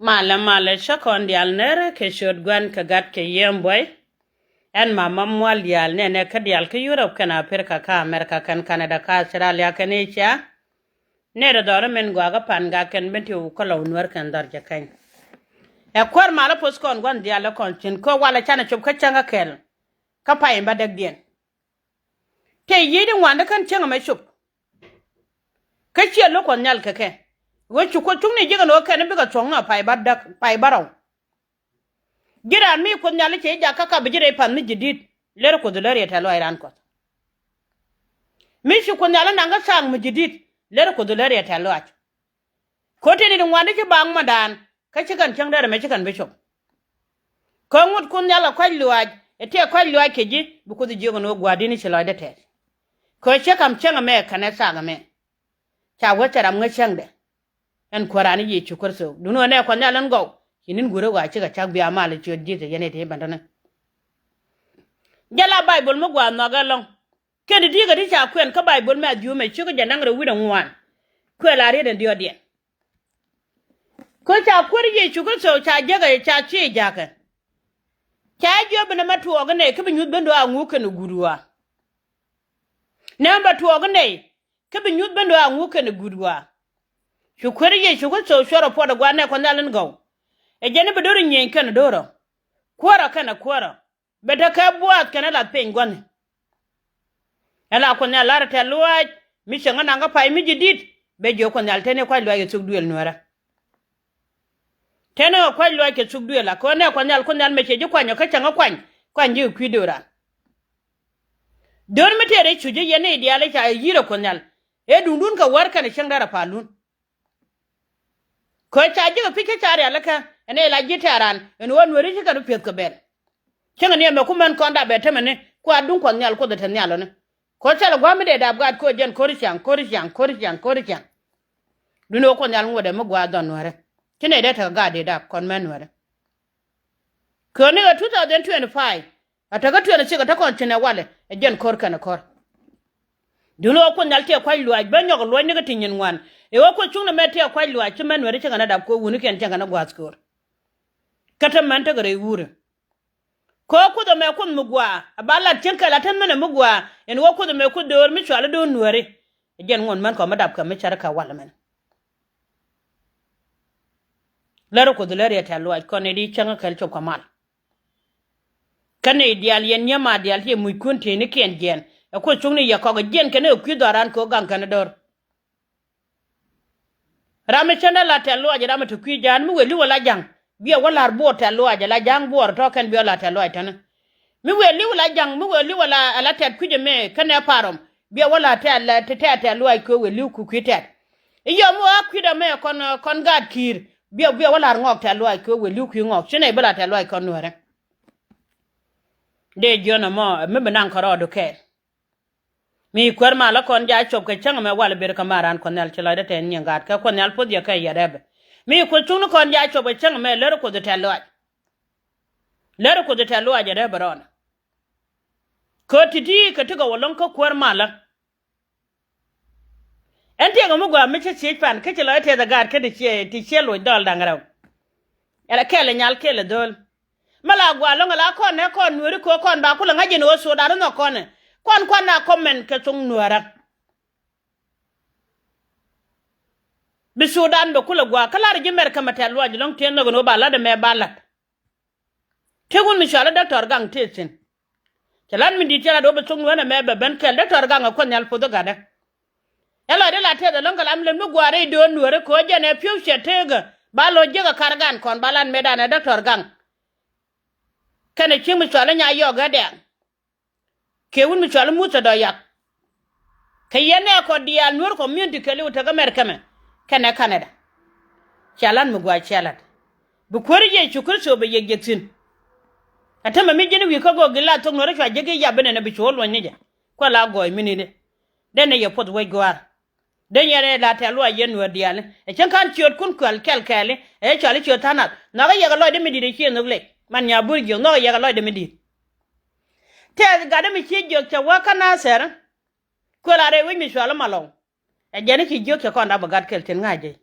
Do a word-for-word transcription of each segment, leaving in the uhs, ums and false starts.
Malɛ malɛ, cä kɔn diaal nɛrɛ kɛ ciöt Gua̱n kɛ Gat kɛ Yiëë Buɔy. Ɛn mama mual diaal nɛnɛ kä diaal kä Yurop kɛnɛ Aprika kä Amerika kɛnɛ Kanada kä Australia kɛnɛ Asia. Nɛrɛ dhɔr min gɔaa kä Pan Gak kɛnɛ Bentiu kä Lɔw Nuäär kɛnɛ dhɔr jɛ kɛny. Ɛ kuäär malä poth kɔn Gua̱n diaal ɛ kɔn cin kä walɛ canɛ cop kä cäŋ kä kɛl. Kä pay in bädäkdiɛn tëë yiëëdi ŋuandä kän cäŋ ɛmɛ cop. Kä ciɛ lo̱k Kuɔth Nhial kɛ kɛ ɣöö ci Kuoth cuŋni ji̱ kɛn ɣöö kɛn bikɛ thuɔ̱k nɔ pay bädäk, pay bärɔw. Ji̱ raan mi Kuoth Nhial i̱ cɛ i̱ jak kä kap bi ji̱ rɛy pa̱th mi ji̱ di̱t. Lär Kuoth lär yɛ tɛ̈th lɔaac raan Kuɔth. Mi ci Kuoth Nhial i̱ naŋ kä thaak mi ji̱ di̱t. Lär Kuoth lär yɛ tɛ̈th lɔaac. Ko̱ tëë ni di ŋuandä ci baaŋ mɔndan kä ci kɛn cäŋ dee rɛmɛ ci kɛn bi cop. Kä ŋut Kuoth Nhial kɛ kɔ̱a̱c luaac ɛ tëë kɔ̱a̱c luaac kɛ ji̱ bi Kuoth jiök ɛn ɣöö gua̱a̱r di̱t ni ci lɔcdä tɛth. Kä cä ka̱m cäŋ ɛmɛ kɛnɛ thaak ɛmɛ. Ca wä thil ram ŋäc cäŋdɛ. Ɛn Kuääran ni Yecu Kritho. Duundɛ ɣöö nɛy Kuɔth Nhial ɛn gɔw ci ni̱n guurä ɣɔaa cikɛ cak bia mal i̱ ciöt Ji̱thɛ yɛn i̱ ti bɛn tɔ̱nɛ. Jɛ la Bayböl mi gɔaa nhɔakä ɛlɔ̱ŋ. Kɛn ti di̱i̱kä ti ca kuɛn kä Bayböl mɛ a dhiöö mɛ ciökä jɛ naŋ rɛw wi̱cdɛ ŋuan. Kuɛ la riet ɛn diɔ̱ɔ̱kdiɛn. Kä ca Kuäär Yecu Kritho ca jäkä ca ci jakä. Ca jiök bi nɛmɛ tuɔɔk inɛ kä bi nyuth ben dɔ̱ a ŋuk kɛnɛ guut ɣɔaa. Nɛmɛ bɛ tuɔɔk inɛ kä bi nyuth ben dɔ̱ a ŋuk kɛnɛ guut ɣɔaa. Cu Kuäär Yecu Kritho cuɛ rɔ puɔt ɛ gua̱a̱r nɛy Kuɔth Nhial in gɔw. Ɛ jɛn i̱ bi do̱r inyieny kɛnɛ do̱rä. Kuäärä kɛnɛ kuäärä. Bɛ tekɛ buaath kɛnɛ lath piny gua̱ni. Ɛn la Kuoth Nhial la̱rä tɛ̈th lɔaac mi cäŋ ɛ naŋ kä pay mi ji̱ di̱t. Bɛ jiök Kuoth Nhial tëë ni kɔ̱a̱c luaac kɛ thuk duëël Nuäärä. Tëë ni kɛ kɔ̱a̱c luaac kɛ thuk duëël a kɛ ɣöö nɛy Kuɔth Nhial, Kuoth Nhial mɛ cɛ ji̱ kuany ɔ kä cäŋ ɛ kuany, kuany ji̱ kɛ kui̱ do̱ran. Do̱r mi tëë rɛy cuc i̱ yɛn nɛy diaal i̱ ca yi̱r ɛ Kuoth Nhial. Ëë duŋdun kɛ wäär kɛnɛ cäŋ dee rɛ pa̱a̱lun. Kä ca ji̱ kɛ pi̱c kä ca rialikä ɛn ɛ la ji̱ tɛ̈ran ɛn ɣöö Nuääri ci kɛn pi̱eth kɛ bɛl. Cäŋɛ ni ɛmɛ ku män kɔn dap ɛ tämɛni ku a duŋ Kuɔth Nhial Kuoth ɛ te nhial ɔni. Kä thilɛ gua̱a̱th mi dee dap gaat kɛ ɣöö jɛn ko̱ri ciaŋ, ko̱ri ciaŋ, ko̱ri ciaŋ, ko̱ri ciaŋ. Duundɛ ɣöö Kuoth Nhial ŋuɔ̱tdɛ mi gua̱a̱th dhɔn Nuäärä. Ci nɛy dee tekɛ gaat dee dap kɔn män Nuäärä. Kɛ ɣöö ni ɣä two thousand twenty-five a tekä twenty-six a te kɔn ci nɛ walɛ ɛ jɛn ko̱r kɛnɛ ko̱r. Duundɛ ɣöö Kuoth Nhial tëë kɔ̱a̱c luaac ben nyɔk luɔ̱cni kä ti nyin ŋuan. Ɛ ɣöö Kuoth cuŋni mɛ tëë kɔ̱a̱c luaac ci män Nuääri ci kɛn ɛ dap kɛ ɣöö wunikiɛn cäŋ kɛn ɛ gua̱a̱th köör. Kä te män tekɛ rɛy wuuri. Kä Kuoth ɛmɛ Kuoth mi gɔaa a ba lat cäŋ kɛl a te män ɛ mi gɔaa ɛn ɣöö Kuoth ɛmɛ Kuoth döör mi cɔal i̱ döör Nuääri. Ɛ jɛn ŋuɔ̱t män kɔn mi dap kɛ mi cär kɛ wal ɛmɛn. Lär Kuoth lär yɛ tɛ̈th lɔaac kɔn nɛy di cäŋ kɛl cop kɛ mal. Kä nɛy diaal yɛn nyiema diaal ti yɛ muckun tëënikiɛn jiɛn ɛ Kuoth cuŋni yɛ kɔk ɛ jiɛn kɛn ɛ kui̱ dhɔaaran kɛ ɣöö gaŋ kɛn ɛ do̱r. Ram mi cändɛ la tɛ̈th lɔaac ram mi te kui̱ ja̱a̱n mi wëë li̱w ala ja̱ŋ. Biɛ wä la̱r buɔɔr tɛ̈th lɔaac ala ja̱a̱ŋ buɔɔr tɔ̱ kɛn biɛ wä la tɛ̈th lɔaac tɛ̈nä. Mi wëë li̱w ala ja̱ŋ mi wëë li̱w ala, ala tɛ̈th kui̱c ɛmɛ kä nɛ parom. Biɛ wä la tɛ̈th, tɛ̈th, tɛ̈th lɔaac kɛ wëë li̱w ku kui̱ tɛ̈th. I̱ yɔm wä kui̱dɛ mɛ kɔn, kɔn gaat ki̱i̱r. Biɛ, biɛ wä la̱r ŋɔɔk tɛ̈th lɔaac kɛ wëë li̱w kui̱ ŋɔɔk ci nɛy bi la tɛ̈th lɔaac kɔn Nuäärä. Dee jiön ɛmɔ mi bi naŋ kärɔɔdu kɛɛl. Mi kuäär malä kɔn jaa cop kɛ cäŋ ɛmɛ walɛ ber kä maran Kuɔth Nhial ci lɔcdä tɛn nyiŋ gaat kɛ Kuɔth Nhial puɔth yɛ kɛ yɛ rɛpɛ. Mi kuäär cuŋni kɔn jaa cop kɛ cäŋ ɛmɛ lär Kuoth tɛ̈th lɔaac. Lär Kuoth tɛ̈th lɔaac ɛ rɛpɛ rɔɔdɛ. Kä ti̱ti̱ kɛ ti kɛ wä lɔ̱ŋ kä kuäär malä. Ɛn tiɛɛk ɛmɔ gɔaa mi cä ciec pan kä ci lɔc tɛth ɛ gaat kä ti ciɛ, ti ciɛ loc dhɔl da̱ŋ rɛw. Ɛlɛ kɛl ɛ nyal kɛl ɛ dho̱l. Mi la gɔaa lɔ̱ŋ ɛ la kɔn nɛ kɔn Nuääri kɛ kɔn ba kulɛ ŋa̱c jɛn ɣöö Sudan inhɔk kɔn ɛ. Kɔn kuan na comment kɛ thoŋ Nuäärä. Bi Sudan bɛ kulɛ gɔaa kä la̱rä ji̱ Mɛrkɛ mɛ tɛ̈th lɔaac lɔ̱ŋ tiɛn nhɔk ɛn ɣöö ba la̱t ɛmɛ ba la̱t. Tëë wun mi cɔal i̱ Doctor Gaŋ tëë thi̱n. Cɛ la̱t mi di̱i̱t cɛ la̱t ɣöö bɛ thok Nuäärä mɛ bɛ ben kɛl Doctor Gaŋ ɛ Kuɔth Nhial puɔth i̱ gatdä. Ɛ lɔcdä la tɛth ɛlɔ̱ŋ kɛ la mi lät mi gua̱a̱r rɛy döör Nuääri kɛ ɣöö jɛn ɛ pi̱w cɛ tëëkä ba lo̱c jiäk ɛ ka̱r gan kɔn ba la̱t mëëdan ɛ Doctor Gaŋ. Kɛnɛ cieŋ mi cɔal i̱ Nya Yɔɔk Gädiaŋ. Kɛ wun mi cɔal i̱ Muthɛ Dɔyak. Kɛ yɛn nɛ kɔ diaal Nuer community kɛɛliw tek America mɛ kɛnɛ Canada. Cia la̱t mi gua̱a̱c cia la̱t. Bi Kuäär Yecu Kritho bɛ yiëk jiɛk thi̱n. Ɛ tämɛ mi ji̱n wi̱i̱ kä gɔɔk gi̱n la thok Nuäärä cua jiäk i̱ yap inɛnɛ bi cu wä luɔ̱ny ni jɛ. Kuɛ la gɔɔy mi ni̱n i̱ dee nɛ yɛ puɔth wec gɔ̱a̱r. Dee nyɛ rɛy la tɛ̈th luaac yɛn Nuäär diaali. Ɛ cäŋ ka̱n ciöötkun kuɛl kɛl kɛɛli ɛ cɔal i̱ ciööt tha̱a̱ŋ nath. Nhɔakä yɛ kɛ lɔcdɛ mi di̱i̱t ɛ ciëŋ nhök lec. Man Nya Bur jiök nhɔakä yɛ kɛ lɔcdɛ mi di̱i̱t. Tɛth gatdä mi ci jiök cɛ wä kä Nathɛr. Kuël a rɛy wec mi cɔal i̱ Malɔw. Ɛ jɛn i̱ ci jiök cɛ kɔn dap ɛ gat kɛl tin ŋa̱c jɛ.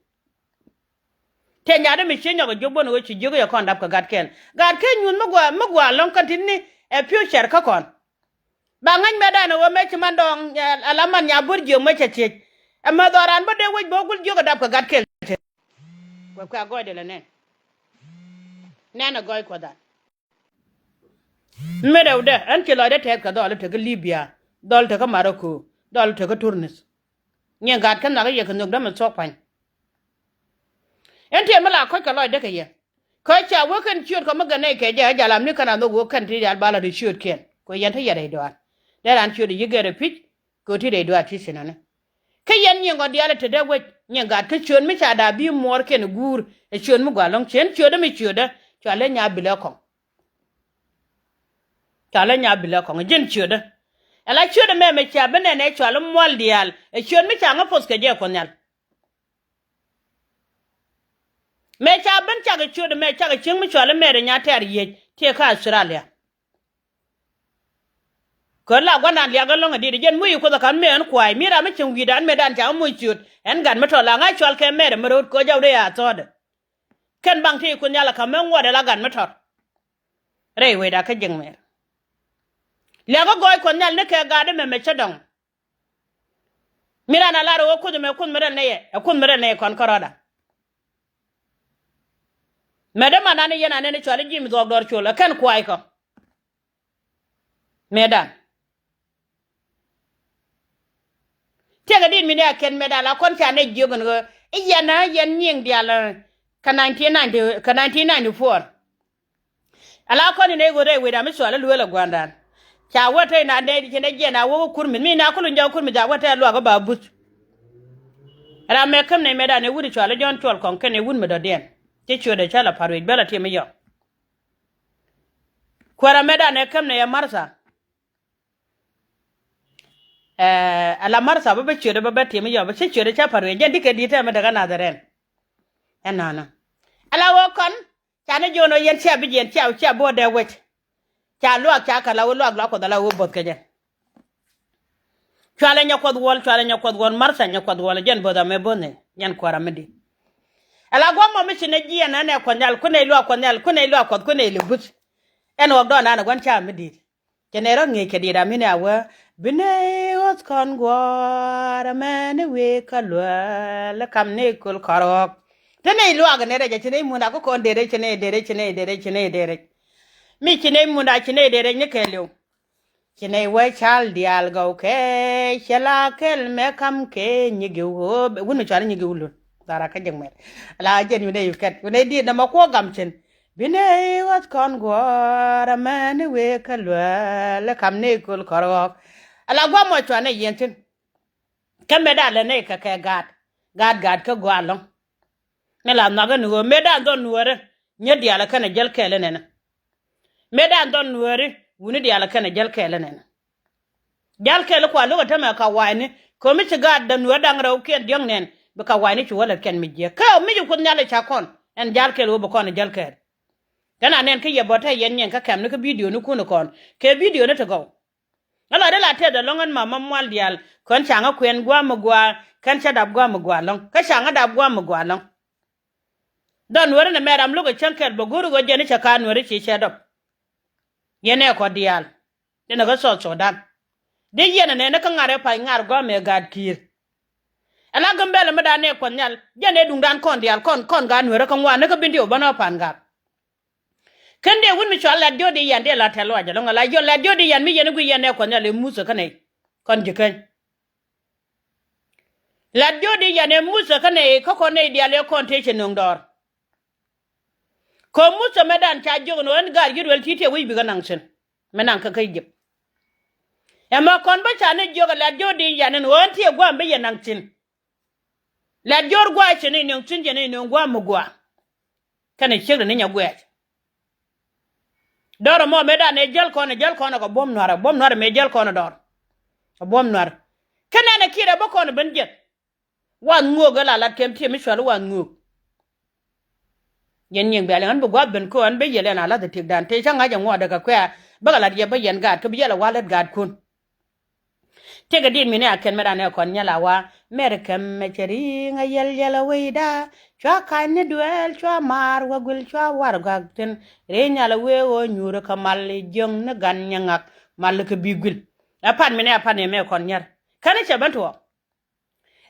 Tëë nyaat mi ci nyɔk ɛ jiök buɔ̱n ɣöö ci jiök yɛ kɔn dap kɛ gat kɛl. Gat kɛ nyuuth mi gua, mi gua lɔ̱ŋ kɛn ti ni ɛ future kä kɔn. Ba ŋäc mɛtdan ɛ ɣöö mëë ci man dɔɔŋ, ɛ, ala man nya bur jiök mëë cɛ thiec. Ɛ mɛ dhɔran bä dee wec bä gul jiök ɛ dap kɛ gat kɛl. Wek kuɛ gɔɔydɛ lɛ nɛn. Nɛn ɛ gɔɔy kuɔthan. Mi rɛwdɛ, ɛn ci lɔcdɛ tɛth kɛ dhɔl tekɛ Libya, dhɔl tekɛ Morocco, dhɔl tekɛ Tunis. Nyiɛ gat kä nhɔakä yɛ kɛ nhök dämɛ thuɔ̱k pa̱ny. Ɛn tëë mi la kɔ̱c kɛ lɔcdɛ kɛ yɛ. Kä ca wee kɛn ciöt kɔ mi gɛ nɛy kɛ jɛ ɛ jal am ni kɛn a nhök wee kɛn ti diaal ba la ti ciötkiɛn. Kɛ yɛn te yɛ rɛy dɔaar. Dee raan ciöt ɛ yi̱ gɛr ɛ pi̱c, kɛ ti rɛy dɔaar ti cinäni. Kä yɛn nyiɛ ŋɔt diaal ɛ te dee wec, nyiɛ gat kä ciöt mi ca da̱a̱ bi muɔɔrkiɛn ɛ guur, ɛ ciöt mi gɔaa lɔ̱ŋ cien ciötdä mi ciötdä, cua leny a bilɛ kɔŋ. Cua leny a bilɛ kɔŋ ji̱n ciötdä. Ɛ la ciöt ɛmɛ mɛ cia bi nɛn ɛ cua lä mual diaal ɛ ciöt mi ca ŋä poth kɛ jɛ Kuɔth Nhial. Mɛ ca ben cakɛ ciöt ɛmɛ cakɛ cieŋ mi cua lä mɛɛt ɛ nya tɛɛr yiec tiɛ kä Australia. Kɛ la gua̱ndan liak ɛlɔ̱ŋ ɛ di̱t ɛ jɛn muc ɛ Kuoth ɛ ka̱n mëë ɛn kuay mi ram mi cieŋ wi̱i̱dan mëëdan ca ŋä muc ciöt ɛn gat mi tɔt la ŋa̱c cual kɛ mɛɛt ɛ mi ro̱o̱t kɛ jɔwdɛ ya̱a̱ thɔɔdɛ. Kɛn baŋ ti Kuoth Nhial ɛ ka̱n mëë ŋuɔt ɛ la gat mi tɔt. Rɛy wecda kä ji̱ŋ mɛr. Liak ɛ gɔɔy Kuɔth Nhial ni kɛ gat ɛmɛ mɛ cä dɔ̱ŋ. Mi ran a lar ɛ ɣöö kuoth ɛmɛ kuoth mi rɛl nɛy ɛ, ɛ kuoth mi rɛl nɛy ɛ kɔn kärɔɔda. Mɛ dämandan ni yɛn anɛn i̱ cual i̱ ji̱ mi dhuɔɔk dɔɔr col ɛ kɛn kuay kɔ. Mëëdan. Tiɛkɛ dit mi ni a kɛn mëëdan la kɔn ca nɛy jiök ɛn ɣöö i̱ yɛn ɛ yɛn nyiŋ diaal ɛ kɛ nineteen ninety, kɛ nineteen ninety-four. Ala kɔn in ɛ ɣöö rɛy wecda mi cual i̱ lueel ɛ gua̱ndan. Ca wä te in a nɛy ci nɛ jiɛn a wä wä kurmith mi in a kulun jɔk kurmith ca wä te luak i̱ ba buth. Ram mɛ käm nɛy mëëdan ɛ wut i̱ cual i̱ Jɔ̱ɔ̱n Cuɔl Kɔŋ kɛn ɛ wut mi dɔ̱diɛn. Ci ciötdɛ cä la pa̱r wec bä la tiɛm i̱ yɔk. Kuäärä mëëdan ɛ käm nɛy ɛ Martha. Ɛɛ, ala Martha bä bä ciötdɛ bä bä tiɛm i̱ yɔk bä ci ciötdɛ cä pa̱r wec jɛn ti kɛ di̱t tɛmɛ däk another ɛn. Ɛnɔnɔ. Ala ɣöö kɔn ca ni jiɔn ɣöö yɛn cia bi jiɛn cia, cia bi wä dee wec. Ca luaak ca kɛ la wä luaak luaak Kuɔth ala wä bo̱th kɛ jɛ. Cualɛ nyɛ Kuɔth wuɔl, cualɛ nyɛ Kuɔth wuɔl, Martha nyɛ Kuɔth wuɔl, jɛn bo̱th amɛ bo̱th ni, jɛn kuäärä mi di̱t. Ala gua̱mɔ mi ci nɛ jiɛn ɛn ɛ Kuɔth Nhial, kunɛ i̱ luaak Kuɔth Nhial, kunɛ i̱ luaak Kuɔth, kunɛ i̱ lɛ buth. Ɛn ɣɔk dɔɔn an ɛ gua̱n ca mi di̱t. Cɛ nɛ rɔ ŋi̱i̱c kɛ diet ami ni a wä. Bi nɛy ɣɔth kɔn guɔ̱ɔ̱r amäni wëë kä luäl kam ni köl kɔr ɣɔ̱k. Te nɛy luaak ni rɛc a ci nɛy munda kä kɔn derec, ci nɛy derec, ci nɛy derec, ci nɛy derec. Mi ci nɛy munda ci nɛy derec ni kɛɛliw. Ci nɛy wä cal diaal gɔw kɛ cɛ la kɛl mɛ kam kɛ nyi giw ɣöö wun mi cual nyi giw lun. Dhara kä jek mɛr. La jɛn wi̱n ɛ yu kɛt wi̱n ɛ diet nɔmɔ kuɔ gam cin. Bi nɛy ɣɔth kɔn guɔ̱ɔ̱r amäni wëë kä luäl ɛ kam ni köl kɔr ɣɔ̱k. Ala gua̱a̱mɔ cuanɛ yiɛn thi̱n. Kä mëëdan lɛ nɛy kɛ kɛ gaat, gaat, gaat kä gɔaa ɛlɔ̱ŋ. Ni la nhɔakä ni ɣöö mëëdan dhɔn nuääri nyɛ diaal ɛ kɛnɛ jäl kɛɛl inɛnɛ. Mëëdan dhɔn nuääri wuni diaal ɛ kɛnɛ jäl kɛɛl inɛnɛ. Jal kɛl kua lo̱k ɛ tämɛ ka wa̱a̱cni kɛ mi ci gaat däŋ nuäär da̱ŋ rɛwkiɛn diɔ̱k nɛn bi ka wa̱a̱cni ci wä lät kɛn mi jiäk. Kä mi ci Kuoth Nhial ɛ ca kɔn ɛn jal kɛl wä bi kɔn ɛ jäl kɛɛl. Kɛn a nɛn kä yɛ bɔ te yɛn nyɛn kä kɛmni kä bidioni kun kɔn kɛ bidioni ti gɔw. Ɛ la dee la tɛth ɛlɔ̱ŋ ɛn ma ma mual diaal kɔn ca ŋä kuɛn gua̱a̱m mi gua̱a̱ kɛn cä dap gua̱a̱m mi gua̱a̱ lɔ̱ŋ kä ca ŋä dap gua̱a̱m mi gua̱a̱ lɔ̱ŋ. Dhɔn nuäri ni mɛr ram lo̱k ɛ cäŋ kɛl bɛ go̱o̱ri ɣöö jɛn i̱ cɛ ka nuäri ci cɛ dɔp. Yɛn ɛ kɔ diaal. Denɛ kä South Sudan. Dee yɛn ɛ nɛn kä ŋa̱r ɛ pa̱c ŋa̱r gɔ̱a̱mɛ gaat ki̱i̱r. Ɛla Gambɛla mi dan nɛ Kuɔth Nhial jɛn ɛ duŋdan kɔn diaal kɔn kɔn gaat nueerä kä ŋuan ni kä bin ti wä bän ɔ pa̱n gaat. Kɛn dee wut mi cɔal lat jiɔt di yɛn dee lat tɛ̈th luac ɛlɔ̱ŋ ala jiɔt lat jiɔt di yɛn mi yɛn i̱ guic yɛn nɛ Kuɔth Nhial ɛ Muthɛ kä nɛy kɔn ji̱ käny. Lat jiɔt di yɛn ɛ Muthɛ kä nɛy kä kɔn nɛy diaal ɛ kɔn tëë cɛ nöŋ dɔɔr. Kɛ Muthɛ mɛ dan ca jiök ɛn ɣöö ɛn gaat Yithriɛl ti̱ti̱ ɛ wi̱c bikɛ naŋ thi̱n. Mi naŋ kä kä Egypt. Ɛmɛ kɔn bä ca ni jiök ɛ lat jiɔt di yan ɛn ɣöö ɛn ti ɛ gua̱a̱m bi yɛ naŋ thi̱n. Lat jiɔt gua̱a̱ cɛ ni nöŋ thi̱n cɛ ni nöŋ gua̱a̱m mi gua̱a̱. Kɛnɛ ciekdɛ ni nyɛ guɛɛc. Dɔ̱r ɛmɔ mëë dan ɛ jäl kɔn ɛ jäl kɔn ɛ kɛ buɔ̱m nua̱r ɛ buɔ̱m nua̱r ɛ mëë jäl kɔn ɛ dɔ̱r. Ɛ buɔ̱m nua̱r. Kä nɛnɛ kiɛ rɛ bä kɔn ɛ ben jiɛth. Wath ŋuök ɛ la lat kɛm tiɛm mi cual i̱ wath ŋuök. Yɛn nyiëŋ bia liŋ ɣän bi gua̱a̱th ben köö ɣän bi yiël ɛn a la̱th ɛ tiekdan tëë cä ŋa̱c ɛ ŋuɔɔdɛ kɛ kuɛ̈ɛ̈. Bäkɛ la̱t yɛ bä yɛn gaat kä bi yɛl ɛ wa̱a̱ lät gaatkun. Tiekɛ diet mi ni a kɛn mɛ ran ɛ kɔn nyɛl a wa̱a̱ mɛr kɛm mɛ cɛ ri̱i̱ŋ a yɛl yɛl a wecda. Cua ka̱ny ni duel, cua maar wä guil, cua warɛgak thi̱n. Ri nyal wee ɣöö nyuur kä mal i̱ jiöŋ ni gan nyɛ ŋak mal kä bi guil. Ɛ pan mi ni ɛ pan yɛ mɛ kɔn nyɛr. Kä ni cɛ ben tuɔɔk.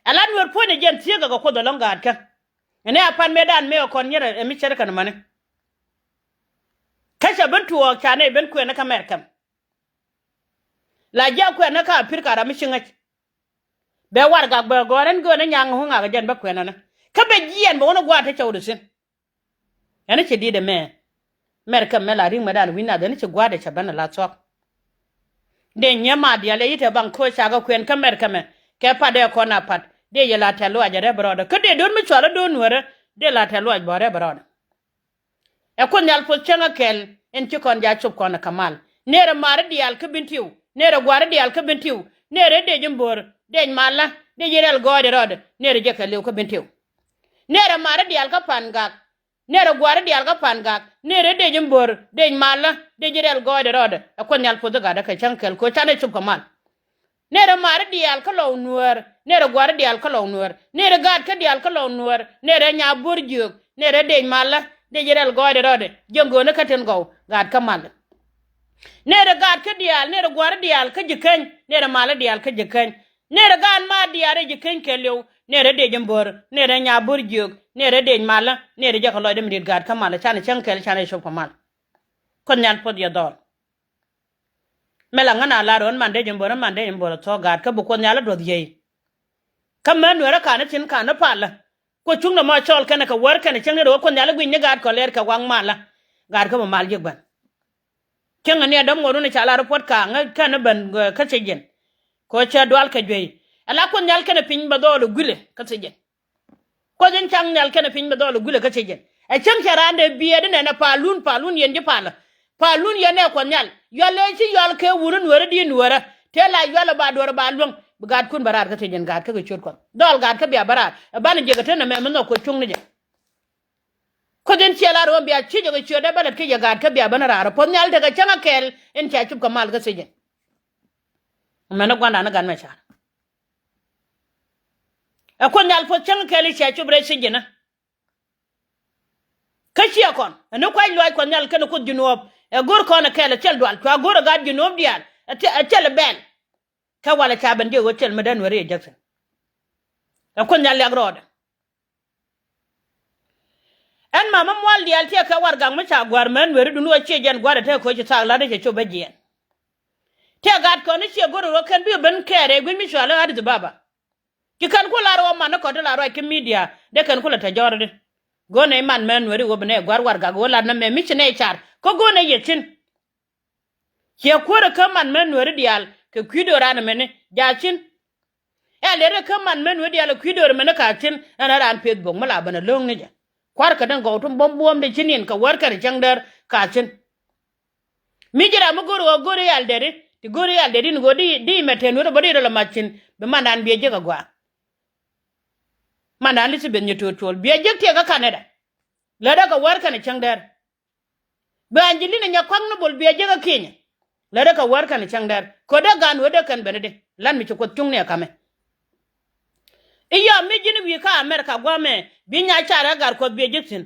Ɛ la Nuɛr puɔ̱nyɛ jɛn thiekä kɛ Kuoth ɛlɔ̱ŋ gaatkä. Ɛn ɛ a pan mëëdan mëë ɛ kɔn nyɛr ɛ mi cär kɛn mani. Kä cɛ ben tuɔɔk ca nɛy ben kuɛn ni kä Mɛrkɛm. La jiak kuɛn ni kä Apirka ram mi ci ŋäc. Bɛ warɛgak bɛ gɔ̱r ɛn göön ni nyaŋ hu ŋak jɛn bä kuɛn ni. Kä bɛ jiɛɛn bɛ wä ni gua̱a̱th te cɛ wä di thi̱n. Ɛn ci di̱t ɛmɛ. Mɛrkɛm mɛ la ri̱ŋ mɛ dan wi̱n nath ɛn ci gua̱a̱dɛ cɛ ben a la thuɔ̱k. Dee nyɛ ma diaal ɛ yi̱t ɛ baŋ koc cakɛ kuɛn kä Mɛrkɛmɛ kɛ pat dee kɔn a pat dee yɛ la tɛ̈th luaac ɛ rɛp rɔɔdɛ kä dee do̱r mi cual ɛ do̱r Nuäärä dee la tɛ̈th luaac bɔ rɛp rɔɔdɛ. Ɛ Kuoth Nhial puɔth cäŋ ɛ kɛl in ci kɔn ja cop kɔn ɛ kɛ mal. Nërɛ ma̱a̱ri diaal kä Bentiu, nërɛ gua̱a̱ri diaal kä Bentiu, nërɛ dec in bo̱o̱r dec malä dec in rɛl gɔɔydɛ rɔɔdɛ nërɛ jɛ kɛ liw kä Bentiu. Nërɛ ma̱a̱ri diaal kä Pangak. Nërɛ gua̱a̱ri diaal kä Pangak, nërɛ dec in bo̱r, dec malä, dec in rɛl gɔɔydɛ rɔɔdɛ. Ɛ Kuoth Nhial puɔth i̱ gatdä kɛ cäŋ kɛl ko̱ canɛ cop kɛ mal. Nërɛ ma̱a̱ri diaal kä Lɔw Nuäär, nërɛ gua̱a̱ri diaal kä Lɔw Nuäär, nërɛ gaatkä diaal kä Lɔw Nuäär, nërɛ nya bo̱r jiök, nërɛ dec malä, dec in rɛl gɔɔydɛ rɔɔdɛ, jiäŋ göönä kä tin gɔw, gaatkä mal. Nërɛ gaatkä diaal, nërɛ gua̱a̱ri diaal kä Ji̱keny, nërɛ malä diaal kä Ji̱keny. Nërɛ gaat ma diaal rɛy Ji̱keny kɛɛliw, nërɛ dec in bo̱r, nërɛ nya bo̱r jiök, nërɛ dec malä, nërɛ jɛ kɛ lɔcdä mi di̱t gaatkä mal, canɛ cäŋ kɛl, canɛ cop kɛ mal. Kuoth Nhial puɔth yɛ dhɔl. Mɛ la ŋän a lar ɣän man dec in bo̱r, ɣän man dec in bo̱r ɛ thuɔ̱k gaatkä bi Kuoth Nhial ɛ duɔth yiey. Kä män Nuäärä ka̱n ni thi̱n ka̱n ni palä. Kuoth cuŋnɛ mɔ cɔɔl kɛnɛ kɛ wäär kɛnɛ cäŋ ni rɛ wä Kuoth Nhial i̱ gui̱ny ni gaat kɔn lɛr kɛ waŋ malä. Gaatkä bi mal jiäk ben. Cäŋɛ ni ɛ däm ŋuɔ̱t wun i̱ ca lar i̱ puɔ̱t ka̱a̱ŋä kɛn i̱ ben kä thiec jiɛn. Kɛ ɣöö cɛ dual kɛ juey. Ɛ la Kuoth Nhial kɛnɛ piny bɛ dhɔɔl i̱ guilɛ kä thiec jiɛn. Kuoth in caŋ nhial kɛnɛ piny bɛ dhɔɔl i̱ guilɛ kä thiec jiɛn. Ɛ cäŋ cɛ raan dee biɛɛt inɛnɛ palun, palun yɛn ji̱ palä. Palun yɛn ɛ Kuɔth Nhial. Yual ëë ci yual kɛ wun i̱ Nuäärä di Nuäärä. Tëë la yual ɛ ba duɔ̱ɔ̱r ɛ ba luäŋ. Bi gaatkun bɛ raar kä thiec jiɛn gaatkä kɛ ciöt Kuɔth. Dhɔɔl gaatkä bia bä raar. Ɛ banɛ jiɛk ɛ te nɛmɛ mi nhɔk Kuoth cuŋni jɛ. Kuoth in ciɛ la ruɔ̱ɔ̱m bia ciec ɛ kɛ ciötdä bä lät kä yɛ gaatkä bia bä ni raar. Ɛ Kuoth Nhial tekɛ cäŋ ɛ kɛɛl in cia cop kɛ mal kä thiec jiɛn. Mɛn ni gua̱ndan ni gat mɛ car. Ɛ Kuoth Nhial puɔth cäŋ kɛl i̱ cia cop rɛy thiec jiɛn. Kä ciɛ kɔn ɛn ni kuac luaac Kuɔth Nhial kɛnɛ Kuoth Ji̱ Nuɔ̱ɔ̱p ɛ go̱r kɔn ɛ kɛl ɛ thil dual cua go̱r ɛ gaat Ji̱ Nuɔ̱ɔ̱p diaal ɛ thil ɛ bɛl. Kɛ walɛ ca ben jiɛk ɣöö thil mi dee Nuääri yɛ jek thi̱n. Ɛ Kuoth Nhial liak rɔɔdɛ. Ɛn mamä mual diaal tiɛɛkɛ warɛgak mi ca gua̱a̱r män Nuääri duni ɣöö ciɛ jɛn gua̱a̱r ɛ tekɛ ɣöö ci thaak la̱t ɛ cɛ cop ɛ jiɛɛn. Tiɛ gaat kɔn i̱ ciɛ go̱r ɣöö kɛn bi ben kɛɛr ɛ gui̱ny mi cual i̱ Addis Ababa. Ci kɛn ku lar ɣöö man ni kɔn ti la ruac kä media dee kɛn ku la te jɔrdi. Go̱o̱r nɛy man män Nuääri ɣöö bi nɛy gua̱a̱r warɛgak ɣöö lat nɛmɛ mi ci nɛy car kä go̱o̱r nɛy yɛ thi̱n. Ciɛ kuäärä kä man män Nuääri diaal kɛ kui̱ do̱ran ɛmɛni ja̱ thi̱n. Ɛ lɛrɛ kä man män Nuääri diaal kɛ kui̱ do̱r ɛmɛni ka thi̱n ɛn raan Facebook mi la ben ɛ lo̱o̱ŋni jɛ. Kua̱rkɛ ni gɔw ti buɔ̱m buɔ̱ɔ̱mdɛ ci niɛn kɛ wäär kɛnɛ cäŋ däär ka thi̱n. Mi ji̱ ram mi go̱o̱r ɣöö go̱o̱r i̱ yal dɛri ti go̱o̱r i̱ yal dɛri ni ɣöö di di mɛ te Nuääri bä di rɔ lɛ mac thi̱n bi mandan biɛ jek ɛ gɔaa. Mandan Elizabeth Nyɛ To̱o̱t Cuɔl biɛ jek tiɛɛkä Canada. Lätdä kɛ wäär kɛnɛ cäŋ däär. Bi Angelina Nyakuak ni Bol biɛ jek ɛ Kenya. Lätdä kɛ wäär kɛnɛ cäŋ däär. Ko̱dä gan wee dee kɛn ben i̱di. Lat mi ci Kuoth cuŋni ɛ kamɛ. I̱ yɔm mi ji̱n wi̱i̱ kä America gua̱a̱mɛ bi nya carɛ ɛ Gatkuɔth biɛ jek thi̱n.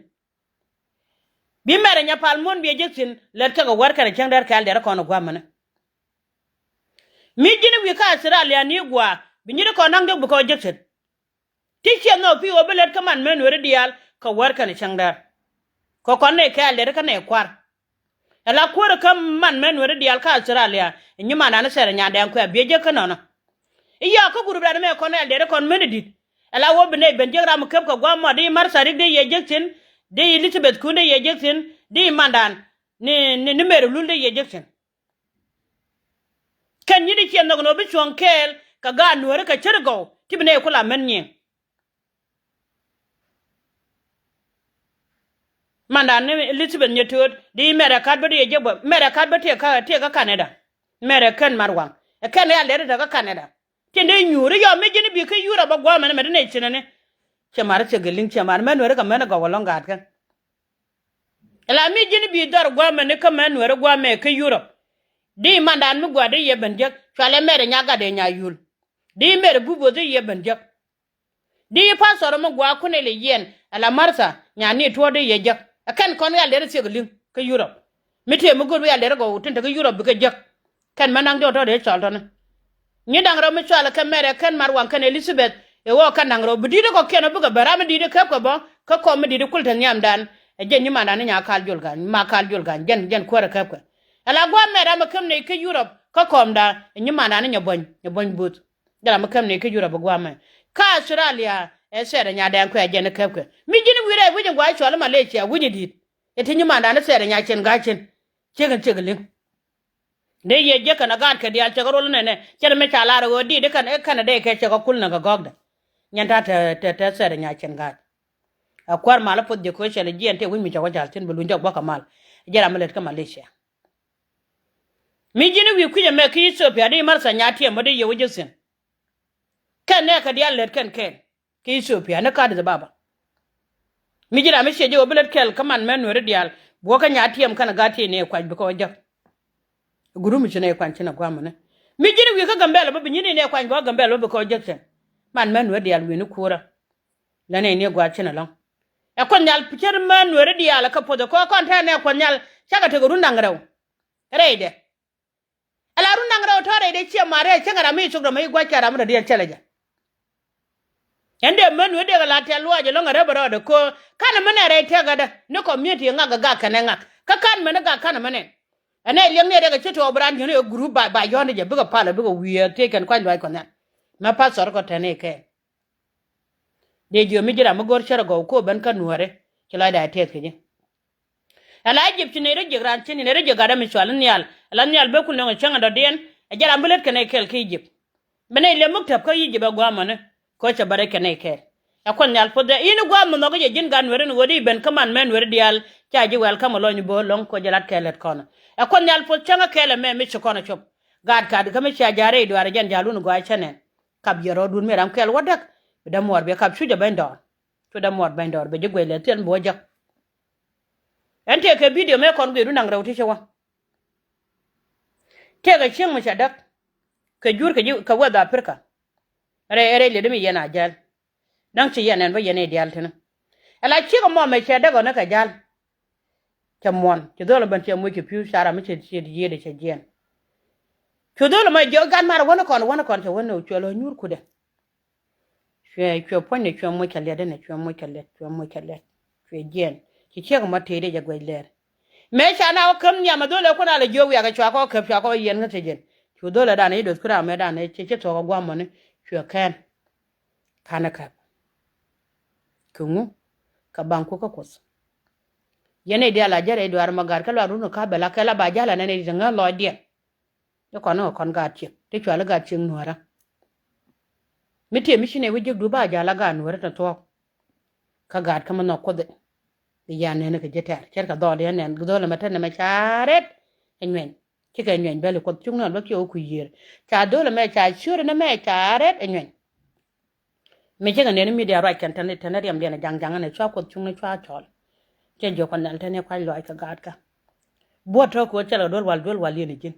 Bi Mɛrɛ Nyapal Muɔ̱n biɛ jek thi̱n lät kɛ kɛ wäär kɛnɛ cäŋ däär kɛɛl dɛrɛ kɔn ɛ gua̱a̱mɛnɛ. Mi ji̱n wi̱i̱ kä Australia ni gua̱a̱ bi nyi̱t kɔn naŋ diɔ̱k bi kɔn jek thi̱n. Ti ciɛ nhɔk pi̱i̱ ɣöö bi lät kä man män Nuääri diaal kɛ wäär kɛnɛ cäŋ däär. Kɛ kɔn nɛy kɛɛl dɛri kä nɛy kua̱r. Ɛ la kuäärä kä man män Nuääri diaal kä Australia ɛ nyimandan i̱ Thɛɛrɛ Nyandɛɛŋ Kuɛ̈ɛ̈ biɛ jek kä nɔnɔ. I̱ yɔɔk kä gurupdan mɛ kɔn ɛl dɛri kɔn män i̱ di̱t. Ɛ la ɣöö bi nɛy ben jek ram i̱ käp kɛ gua̱a̱m mɔ di Martha Riek di yɛ jek thi̱n, di Elizabeth Kun di yɛ jek thi̱n, di mandan ni ni ni Mɛri Lul di yɛ jek thi̱n. Kɛn nyi̱t i̱ ciɛ nhɔk ni ɣöö bi cuɔ̱ŋ kɛɛl kɛ gaat Nuääri kɛ cär gɔw ti bi nɛy ku la män nyiëŋ. Mandan ni Elizabeth Nyɛ To̱o̱t di Mɛrɛ Kat bä di yɛ jek bä Mɛrɛ Kat bä tiɛ kä tiɛ kä Canada. Mɛrɛ kɛn mat waŋ ɛ kɛn ɛ yal dɛri te kä Canada. Tin dee nyuur i̱ yɔm mi ji̱n i̱ bi kä Yurop a gua̱a̱mɛn ɛmɛ ti nɛy cinäni. Cɛ mat i̱ thiɛ gɛ li̱ŋ cɛ mat män Nuääri kɛ män i̱ gɔw ɛlɔ̱ŋ gaatkä. Ɛ la mi ji̱n i̱ bi dhɔr gua̱a̱mɛn i̱ kä män Nuääri gua̱a̱mɛ kä Yurop. Di mandan mi gua̱a̱r di yɛ ben jek cualɛ Mɛrɛ Nyagat dee Nyayul. Di Mɛrɛ Bubuɔth di yɛ ben jek. Di pastor mi gua̱a̱ kun ilɛ yiɛn ala Martha nya ni tuɔɔk di yɛ jek. Ɛ kɛn kɔn yal derɛ thiek liŋ kä Europe. Mi tëë mi go̱o̱r bi yal derɛ gɔw tin te kä Europe bi kɛ jek. Kɛn mɛ naŋ jɔk tɔ̱ dee cɔl tɔ̱ni. Nyi da̱ŋ rɛw mi cɔal kɛ Mɛrɛ kɛn Marwaŋ kɛn Elizabeth. Ɛ ɣɔɔ kɛn da̱ŋ rɛw bi di̱t kɔkiɛn ɔ bikɛ bɛ ram mi di̱t kɛ käp kɛ bä kä kɔm mi di̱t kul te nhiamdan. Ɛ jɛn nyi mandan ni nya kal jol ga̱ny ma kal jol ga̱ny jɛn jɛn kuäärä käp kɛ. Ala gua̱a̱ Mɛrɛ mi käm nɛy kä Europe kä kɔmda. Ɛ nyi mandan ni nyɛ buɔ̱ny nyɛ buɔ̱ny buth. Jɛ ram mi käm nɛy kä Europe gua̱a̱ mɛ kä Australia. Ɛ sɛɛt ɛ nya dɛŋ kuɛ jɛn käp kɛ mi ji̱n wi̱rɛ wi̱c in gua̱a̱ cɔl Malaysia wi̱c in di̱t. Ɛ ti nyi mandan ni sɛɛt ɛ nya cɛn ga̱a̱ cɛn. Ciek in ciek liŋ. Dee yɛ jiäk kɛn a gaatkɛ diaal cɛ kɛ rol nɛnɛ cɛ ni mi ca lar ɣöö diit i̱ kɛn i̱ kɛn a dee kɛ cɛ kɛ kul nɛ kɛ gɔ̱kdɛ. Nyɛn ta̱a̱ tɛ tɛ tɛ thɛɛr nya cɛn gaat. A kuäär mal a puɔth jɛ ko̱ cɛ lɛ jiɛn tëë wi̱c mi cɛ wä ja̱l thi̱n bɛ luny jɔk gua̱k kɛ mal. Jɛ ram mi lät kä Malaysia. Mi ji̱n i̱ wi̱i̱ kui̱c ɛmɛ kä Ethiopia di Martha nya tiɛm bä di yɛ wä jɛ thi̱n. Kɛn nɛ kɛ diaal lät kɛn kɛn. Kä Ethiopia ni kä Addis Ababa. Mi ji̱ ram mi ciɛ ji̱ ɣöö bi lät kɛl kä man mɛ nueeri diaal. Buɔ̱kä nya tiɛm kɛn a gaat tiɛc ni ɛ kuany bikɛ ɣöö jäk. Guru mi ci ni ɛ kuany ci ni gua̱a̱mä ni. Mi ji̱n wi̱i̱ kä Gambɛl bä bi nyi ni ni ɛ kuany bä Gambɛl bä bikɛ ɣöö jäk cɛn. Man mɛ nueeri diaal wi̱i̱ ni kuurä. Lɛ ni ni ɛ gua̱a̱ ci ni lɔ̱ŋ. Ɛ kuɔth nhial pi cär mɛ nueeri diaal kä puɔth ɛ kɔn tɛn ɛ kuɔth nhial. Cakɛ tekɛ run da̱ŋ rɛw. Rɛydɛ. Ala run da̱ŋ rɛw tɔ̱ rɛy dee ciɛ ma̱a̱r rɛy cäŋ ram mi cuk rɛm mi gua̱c kɛ ram mi dɔ̱diɛn cäl ɛ jɛ. Ɛn dee män wee dee kɛ la tɛl luaac ɛlɔ̱ŋ ɛ rɛp ɛ rɔɔdɛ köö. Ka̱n ɛmɛnɛ rɛy tɛkädä ni community ŋak ɛ gak kɛnɛ ŋak kä ka̱n mɛn ɛ gak ka̱n ɛmɛnɛ. Ɛn ɛ liɛŋ ni ɛ dee kɛ ci tɔɔk bi raan ji̱n ɛ group ba ba yɔ̱ɔ̱n ni jɛ bikɛ pal ɛ bikɛ wi̱i̱ ɛ thiec kɛn kua̱c luaac kɔn nhial. Mɛ pastor kɔ tɛn ɛ kɛɛl. Dee jiö mi ji̱ ram mi go̱r cär ɛ gɔw köö ben kä nuääri ci lɔcda ɛ tɛth kɛ ji̱. Ala Egypt ci nɛy rɔ jiäk raan ci nɛy rɔ jiäk gat dämi cual in nhial. Ala nhial ben kun nöŋ ɛ cäŋ ɛ dɔ̱diɛn ɛ jɛ ram bi lät kɛn ɛ kɛɛl kä Egypt. Bi nɛy liɛp muk täp kä Egypt ɛ gua̱a̱mɔni. Kɛ ɣöö cɛ bä rɛc kɛn ɛ kɛɛl. Ɛ kuɔth nhial puɔth dee in gua̱a̱m mi nhɔk i̱ jɛ ji̱n gat nuɛri ni ɣöö di ben kä man mɛ nuɛri diaal. Ca ji̱ wɛl kä mi lɔny bo̱o̱ lɔŋ kɛ ɣöö jɛ lat kɛɛl lät kɔnɔ. Ɛ kuɔth nhial puɔth cäŋ ɛ kɛɛl ɛmɛ mi ci kɔn ɛ cop. Gaat kat kä mi cia ja̱a̱r rɛy duaar ɛ jɛn ja̱a̱r lun gɔaa cä nɛn. Kap yɛ rɔɔdun mi ram kɛɛl wä däk. Bi dämuɔɔr bi kap cuc ɛ bɛny dɔɔr. Cu dämuɔɔr bɛny dɔɔr bɛ ji̱ guɛc lɛ thiɛn bi wä jäk. Ɛn tëëkɛ bidio mëë kɔn guidu naŋ rɛw ti ci wä. Tëëkɛ cieŋ mi cɛ däk kɛ jur kɛ ji̱ kɛ weth Aprika. Rɛy rɛy lëdi mi yɛn a jäl. Naŋ ci yɛn ɛn bä yɛn i̱ diaal tini. Ɛla ciek ɛmɔ mɛ cɛ däk ɣɔni kɛ ja̱l. Cɛ muɔ̱n ci dho̱l ɛ ben cɛ muc kɛ pi̱u ca ram mi cɛ ciet yiëëdɛ cɛ jiɛn. Cu dho̱l ɛmɔ jiök gan mar wäni kɔn wäni kɔn cɛ wäni cuɛ lɔ nyuur kudɛ. Cuɛ cuɛ puɔ̱nydɛ cuɛ muc kɛ liɛt ɛnɛ cuɛ muc kɛ liɛt cuɛ muc kɛ liɛt. Cuɛ jiɛn ci ciek ɛmɔ tëëdɛ jɛ guɛc lɛɛr. Mëë ca na wä käm nhiam ɛ dho̱l ɛ kun a lɛ jiök wiak ɛ cua kɔ käp cua kɔ yiɛn ŋä cɛ jiɛn. Cu dho̱l ɛ dan ɛ ci do̱th kuraam ɛ dan ɛ ci ci thuɔ̱k ɛ gua̱a̱mɔni cuɛ kɛn. Ka̱n ɛ käp. Kɛ ŋu? Kɛ baŋ ku kä kuoth. Yɛn i̱ diaal a jɛ rɛy duaar ma gat kä luaar run kä bɛ la kɛ la ba ja̱l anɛn i̱ ti ŋäth lɔcdiɛn. I̱ kɔn i̱ kɔn gaat ciek ti cual i̱ gaat ciek nuäärä. Mi tiee mi ci nɛ wi̱c jiäkdu ba ja̱l a gaat nuäärä ti thuɔ̱k. Kä gaat kä mi nhɔk kuoth i̱. I̱ yan nɛn i̱ kɛ ji̱ tɛ̈r ce̱tkɛ dhɔl yɛn nɛn dhɔl ɛmɛ te nɛmɛ ca rɛt. Ɛ nyuɛny. Cikɛ nyuɛny bɛl i̱ kuoth cuŋni ɣän bä kiɛ wä kui̱ yiëër. Ca dhöl ɛmɛ ca ciööt ɛn ɛmɛ ca rɛt ɛ nyuɛny. Mi cikɛ nɛn mi diaal ruac kɛn tɛn tɛn riɛmdiɛn ɛ jaŋ jaŋ ɛn ɛ cua kuoth cuŋni cua cɔl. Cɛ jiök kuɔth nhial tɛn i̱ kuac lɔac kɛ gaatkɛ. Buɔt tɔ̱ kɛ ɣöö cɛ lɛ duel wal duel wal yɛn i̱ ji̱n.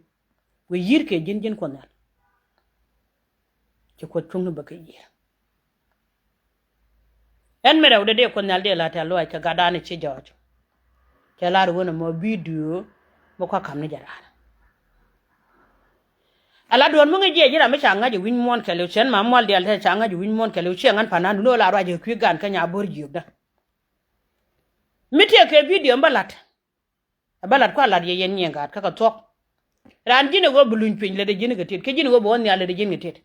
Wëë yi̱r kɛ ji̱n ji̱n kuɔth nhial. Ci kuoth cuŋni bä kɛ yiëër. Ɛn mi rɛwdɛ dee kuoth nhial dee la tɛ̈r luaac kɛ gatdan i̱ ci jɔɔc. Cɛ lar i̱ wen ɛmɔ bidio mi kua ka̱m ni jɛ raan. Ala duɔ̱ɔ̱r mi ŋäc jiɛc ji̱ ram mi ca ŋa̱c i̱ wi̱ny muɔ̱ɔ̱n kɛɛliw cɛn ma mual diaal tɛ ca ŋa̱c i̱ wi̱ny muɔ̱ɔ̱n kɛɛliw ciɛ ŋa̱n pa̱n nan dun ɣöö la ruac i̱ kui̱ gan kä nya bo̱r jiökdä. Mi tiɛɛkɛ bidio mi bä la̱t. Ɛ bä lat kua lat yɛ yɛn nyiɛ gaat kä kɛ thuɔ̱k. Raan ji̱n ɛ ɣöö bi luny cueny lätdɛ ji̱n kɛ tet kä ji̱n ɛ ɣöö bi wä nhial lätdɛ ji̱n kɛ tet.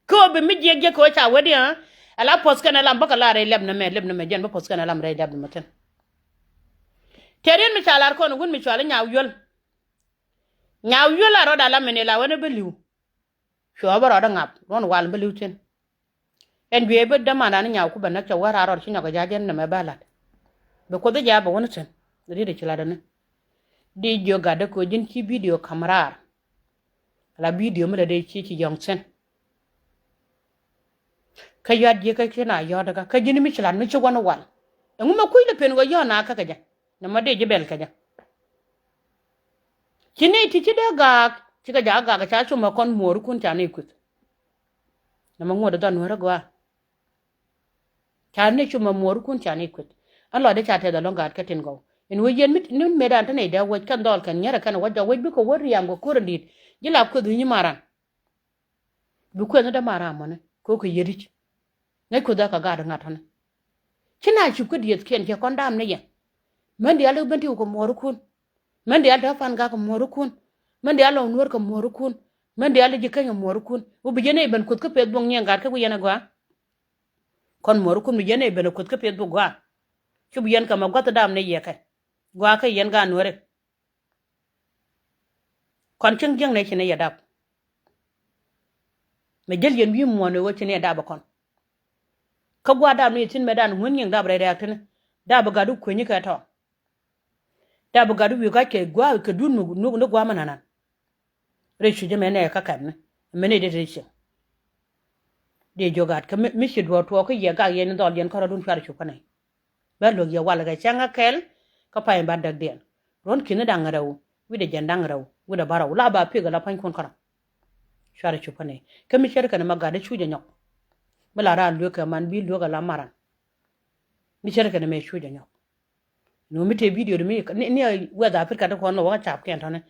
Kä ɣöö bi mi jiɛk jiɛk kɛ ɣöö ca wetdiɛn ɛ la puɔ̱th kɛn ɛ lam bä kɛ la rɛy lɛp nɛmɛ lɛp nɛmɛ jɛn bä puɔ̱th kɛn ɛ lam rɛy lɛp nɛmɛ thi̱n. Tëë riet mi ca lar kɔn ɛ wun mi cual i̱ nyaw yuäl. Nyaw yuäl a rɔɔd a lam mi ni la wen ɛ bä li̱w. Cuɛ bä rɔɔdä ŋap ruɔ̱n wal bä li̱w thi̱n. Ɛn juëë bä dämandan ni nyaw ku bä näk cɛ wä raar rɔɔd ci nyɔk ɛ ja̱ jɛn nɛmɛ bä la̱t. Bɛ kuoth jɛ a bɛ wä ni thi̱n riet ɛ ci la̱t ɛni. Di jiök gatdä köö ji̱n ci bidio ka̱m raar. Ala bidio mi lɛ dee ci ci yɔ̱ŋ thi̱n. Kä yɔ̱a̱t ji̱ kä ci na yɔ̱a̱t kä kä ji̱n mi ci la̱t mi ci wä ni wal. Ɛŋu mɛ kui̱ lɛ pen ɣöö yɔ̱a̱t na kä kɛ jɛ. Nɛ mɔ dee ji̱ bɛl kɛ jɛ. Ci nɛy ti ci dee gaak cikɛ jaak gaak ca cum ɛ kɔn muɔɔrikun ca nɛy kueth. Nɛ mɔ ŋuɔ̱t ɛ dhɔn nuäärä gɔaa. Ca ni cu mɛ muɔɔrikun ca ni kueth. Ɛn lɔcdɛ ca tɛth ɛlɔ̱ŋ gaat kä tin gɔw. Ɛn wec yɛn mi ni mëëdan te nɛy dee wec kɛn dhɔl kɛn nyɛrɛ kɛn wec jɔw wec bikɛ wä riam kɛ ko̱r in di̱i̱t. Ji̱ la kueth wi̱ny i̱ maran. Bi kueth ni dee maran mɔni kɛ wä kɛ yiëric. Ŋäc kueth ɛ kɛ gaat ŋa̱t tɔ̱ni. Ci na cup kä diëëthkiɛn cɛ kɔn daam ni yɛn. Män diaal i̱ ben ti wä kɛ muɔɔrikun. Män diaal te pan gak kɛ muɔɔrikun. Män diaal lɔŋ nuɔ̱ɔ̱r kɛ muɔɔrikun. Män diaal i̱ ji̱ keny kɛ muɔɔrikun. Wä bi jɛ nɛy ben kueth kä peth buɔ̱ŋ nyiɛn gaat kä wi̱c yɛn ɛ gɔaa. Kɔn muɔrikun mi yɛn ɛ ben ɛ kueth kä peth buɔ̱ŋ gɔaa. Cup yɛn kɛ mɛ gua̱th dam ni yɛ kɛ. Gɔaa kä yɛn gaat nuɔ̱ɔ̱ri. Kɔn cieŋ jiäkni ci ni yɛ dap. Mɛ jäl yɛn wi̱i̱ muɔ̱ɔ̱n ɛ ɣöö ci ni yɛ dap ɛ kɔn. Kä gua̱a̱r dap ni yɛ thi̱n mɛ dan ŋuän nyiŋ dap rɛy rɛ̈ɛ̈k tini. Dap ɛ gat wä kuenyikɛ tɔ̱. Dap ɛ gat wä wi̱i̱ ga̱ckɛ gua̱a̱r kɛ duut ni gua̱a̱r mɛ nanan. Rɛy cuc ɛmɛ nɛ kä kɛn ni mɛ ni dee te cieŋ. Dee jiök gat kä mi ci duɔ̱ɔ̱r tuɔɔk kä yɛ gak yɛn ni dhɔl yɛn kärɔ̱dun cuarɛ cup kä nɛy. Bä luäk yɛ walɛ kɛ cäŋ kä kɛl kä pay in ba däkdiɛn. Ruɔ̱n ki̱n ni da̱ŋ rɛw wi̱cdɛ jiɛn da̱ŋ rɛw wi̱cdɛ bärɔw la ba pi̱k ala pa̱nykun kärɔ̱. Cuarɛ cup kä nɛy kä mi cär kɛn ma gat dee cuc ɛ nyɔk. Mi la raan lueek kɛ man bi lueek ala maran. Mi cär kɛn mɛ cuc ɛ nyɔk. Ni mi tëë bidio di mi ni wɛth Africa ti kɔn ni wä kä cap kɛn tɔ̱ni.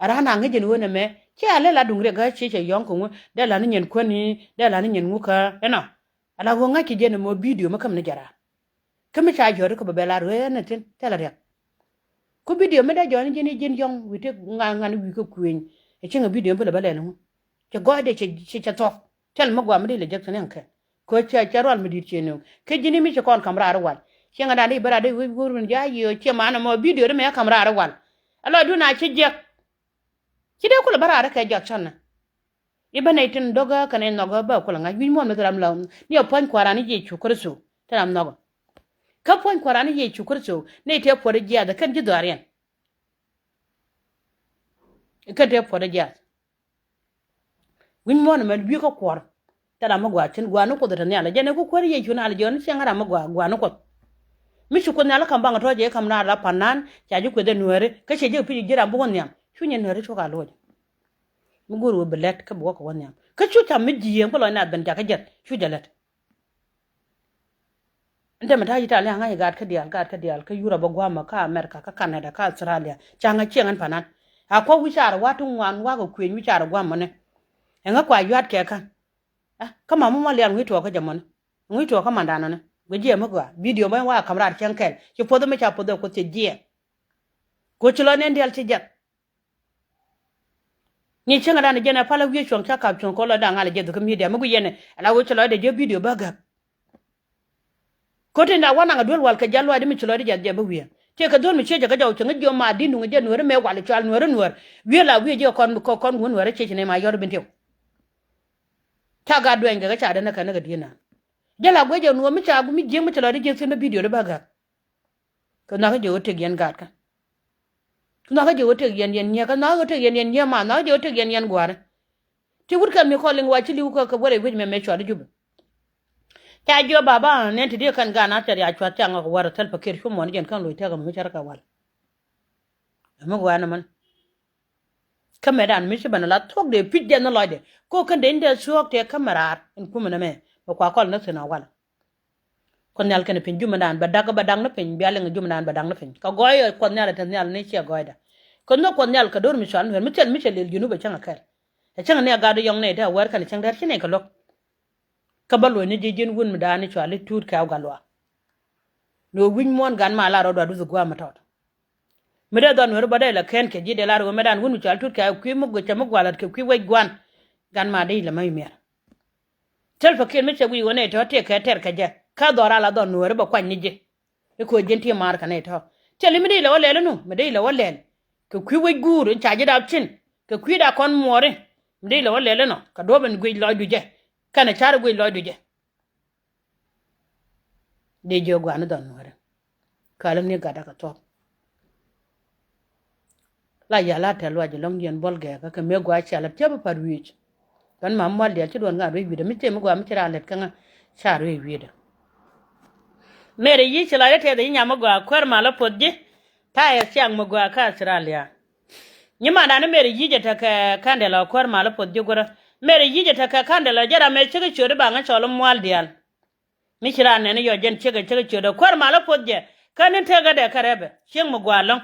A raan a ŋäc jɛn wen ɛmɛ cɛ a lɛ la duŋ riɛk kä ciec cɛ yɔ̱ŋ kɛ ŋu dee la ni nyɛn kuäni dee la ni nyɛn ŋu kä ɛnɔ. Ala ɣöö ŋa̱ckɛ jɛn ɛmɔ bidio mi käm ni jɛ raar. Kä mi ca jɔ̱ɔ̱ri kä bɛ bɛ lar ɣöö ɛn ɛ thi̱n thilɛ riɛk. Ku bidio mi dee jɔ̱ɔ̱ni ji̱n i̱ ji̱n yɔ̱ŋ wi̱i̱ ti ŋa̱n ŋa̱n wi̱i̱ kä kuëëny. Ɛ cieŋ ɛ bidio mi pälɛ bä lɛl ɛŋu. Cɛ gɔɔydɛ cɛ cɛ thuɔ̱k. Thil mi guam mi dee lɛ jek thi̱n ɛn kɛ. Kä cɛ cɛ rual mi di̱i̱t cië nööŋ kä ji̱n i̱ mi ci kɔn ka̱m raar i̱ wal. Cieŋ ɛ da̱a̱n dee i̱ bä raar dee wec wur min ja̱a̱ yiëë ciɛ man ɛmɔ bidio di mɛ ka̱m raar i̱ wal. Ɛ lɔcdun a ci jiɛk. Ci dee kulɛ bä raar i̱ kɛ jɔt cɔnɛ. I̱ bä nɛy tin dɔ̱kä kɛnɛ nhɔkä bä kulɛ ŋa̱c wi̱c muɔ̱ɔ̱n mi thil ram la ni ɛ puɔ̱ny kua̱ran i̱ Yecu Kritho thil ram nhɔkä. Kä puɔ̱ny kua̱ran i̱ Yecu Kritho nɛy tëë puɔ̱t i̱ jiaath ɛ kɛn ji̱ dhɔaariɛn. Ɛ kɛn tëë puɔ̱t i̱ jiaath. Wi̱ny muɔ̱ɔ̱n ɛmɛ wi̱i̱ kä kuɔr. Thil ram mi gua̱a̱ cin gua̱a̱ ni Kuoth ɛ te nhial ɛ jɛn ɛ ku kuäär Yecu nhial ɛ jɛn ni cieŋ ram mi gua̱a̱ gua̱a̱ ni Kuoth. Mi ci Kuoth nhial ɛ ka̱m baŋ ɛ tɔ̱ jɛ ka̱m raar la pa̱n naan ca ji̱ kueth ɛ nuääri kä cɛ ji̱ pi̱c ji̱ ram bi wä nhiam cu nyɛ nuääri cuk a loc. Mi go̱o̱r wee bi lɛt kä bi wä kɛ wä nhiam kä cu cam mi ji̱ yieŋ bi lɔc naath ben jakä jɛth cu jɛ lɛt. Dämɛ ta̱a̱ ci ta̱a̱ lia̱a̱ ŋa̱c gaat kä diaal gaat kä diaal kä Yurop ɛ gua̱a̱mä kä America kä Canada kä Australia. Ca ŋa̱c cieŋ ɛn pa̱nan. A kuɔ̱k wi̱c caarɛ wa̱a̱ tuŋ ŋuan wa̱a̱ kɛ kuëny wi̱c caarɛ gua̱a̱mä ni. Ɛŋä kua yua̱a̱t kɛ kä. Kä mam mɔ lian ŋui̱ tuɔɔk kä jɛ mɔni. Ŋui̱ tuɔɔk kä mandanɔni guic jiɛ mi gɔaa bidio mɔ wa̱a̱ ka̱m raar cieŋ kɛl ci puɔth mi ca puɔth ɛ kuoth cɛ jiɛ. Go̱o̱r ci lɔcni ɛn diaal ci jiath. Ŋi̱i̱c cäŋɛ dan jɛn ɛ pal ɛ wi̱i̱ cuɔ̱ŋ ca kap cuɔ̱ŋ kɔn lɔcdä ŋa̱l ɛ jɛ dhuk kä midia mi guic yɛn ɛ la wee ci lɔcdɛ jiɛ bidio bä gäk. Ko̱tin da wä naŋ ɛ duel wal kɛ jɛ lɔcdä mi ci lɔcdä jɛ jɛ bä wi̱i̱. Tëëkɛ dho̱l mi ciec jɛ kä jɔw cäŋ jiɔ ma di̱t nuŋ jɛ nueeri mëë wal cɔal nueeri nueer. Wi̱i̱ la wi̱i̱ jiɛ kɔn kɔn wun nueeri ciec ni ma yɔr bin tiw. Ca gat duɛny kɛ kä ca dɛn ɛ kɛn ɛ kɛ di̱i̱t naan. Jɛ la guic jɛ nuɔɔr mi ca mi jiëŋ mi ci lɔcdä jiëŋ thi̱n bä bidio dä bä gäk. Kɛ nhɔakä jɛ ɣöö tëk yɛn gaatkä. Kɛ nhɔakä jɛ ɣöö tëk yɛn yɛn nyiee kɛ nhɔakä ɣöö tëk yɛn yɛn nyiee ma nhɔakä jɛ ɣöö tëk yɛn yɛn gua̱a̱rä. Ti wut kɛ mi kɔl liŋ wa ci li̱w kä kɛ wälɛ wec mɛmɛ cuat i̱ Jubɛ. Ca jiɔ baba nɛn ti diɛ kɛn gaan a cɛ ria cuat ca ŋɔk wär thäl pa kiɛt cu muɔn jɛn kɛn loc tɛk mi cär kɛ wal. Ɛmɛ gua̱a̱n ɛmɛn. Kä mɛtdan mi ci bɛn la thuɔ̱k dee pi̱c jɛn ni lɔcdɛ ko kɛn dee ni dee thuɔ̱k tëë kä mɛ raar in kumɛ nɛmɛ bɛ kua kɔl ni thi̱n a wal. Kuoth nhial kɛnɛ piny jumɛdan bɛ dak bɛ dak ni piny bia liŋ jumɛdan bɛ dak ni piny kɛ gɔɔy ɛ kuoth nhial ɛ te nhial ni ciɛ gɔɔydɛ. Kɛ nhök kuoth nhial kɛ do̱r mi cual nuɛr mi thil mi cɛ lil junub ɛ cäŋ ɛ kɛl. Ɛ cäŋ ni ɛ gat yɔŋ nɛy te ɛ wɛr kɛn ɛ cäŋ dɛr ci nɛy kɛ lo̱k. Kä bä luɔ̱c ni ji̱ ji̱n wun mi da̱a̱n ni cual i̱ tuut kɛ ɣä gat luaak. Ni ɣöö wi̱c muɔ̱ɔ̱n gan ma la rɔɔd duaar duth gua̱a̱m mi tɔt. Mi dee dhɔn nueeri bä dee la kɛn kɛ ji̱ dee lar ɣöö mɛtdan wun mi cɔal tut kɛ kui̱ mi guic cɛ mi gua̱l lat kɛ kui̱ wec gua̱n. Gan ma dee ilɛ mä imiɛr. Thil pɛ kiɛn mi cɛ wi̱i̱ ɣöö nɛy tɔ̱ tëë kɛ tɛr kɛ jɛ kä dhɔr a la dhɔn nueeri bä kuany ni ji̱. I̱ ko̱ ji̱n ti maar kɛ nɛy tɔ̱ thil i̱ mi dee ilɛ wä lɛl inu mi dee ilɛ wä lɛl. Kɛ kui̱ wec guur in ca ji̱ dap cin kɛ kui̱ da kɔn muɔɔri. Mi dee ilɛ wä lɛl inɔ kɛ duɔ̱p in guic lɔcdu jɛ. Kɛnɛ car i̱ guic lɔcdu jɛ. Dee jiök gua̱a̱r ni dhɔn nuääri. Kälä ni gatdä kɛ thuɔ̱k. La yal a tɛl luac ɛlɔ̱ŋ yɛn buɔl gɛɛkä kɛ mëë gua̱a̱r cial a tiäp a pa̱t wi̱i̱c. Kɛn mam mual diaal ci duɔ̱n ŋa̱ ruëëc wi̱i̱dä mi thiem mi gua̱a̱r mi ci raan lät kä ŋa̱. Ca ruëëc wi̱i̱dä. Mëë rɛ yic ci lɔcdä tɛth a ci nyam mi gua̱a̱r kuäär mal a puɔth ji̱. Ta̱a̱ yɛ thiaŋ mi gua̱a̱r kä Australia. Nyi mandan ni mëë rɛ yic a tekɛ kandɛl a kuäär mal a puɔth ji̱ guärä. Mëë rɛ yic a tekɛ kandɛl a jɛ ram mëë cikɛ ciöt i̱ baŋä cɔl i̱ mual diaal. Mi ci raan nɛn i̱ yɔ jɛn ciekɛ ciekɛ ciötdɛ kuäär mal ɛ puɔth jɛ. Kä ni tekɛ dɛ kä rɛpɛ cieŋ mi gua̱a̱r lɔ̱ŋ.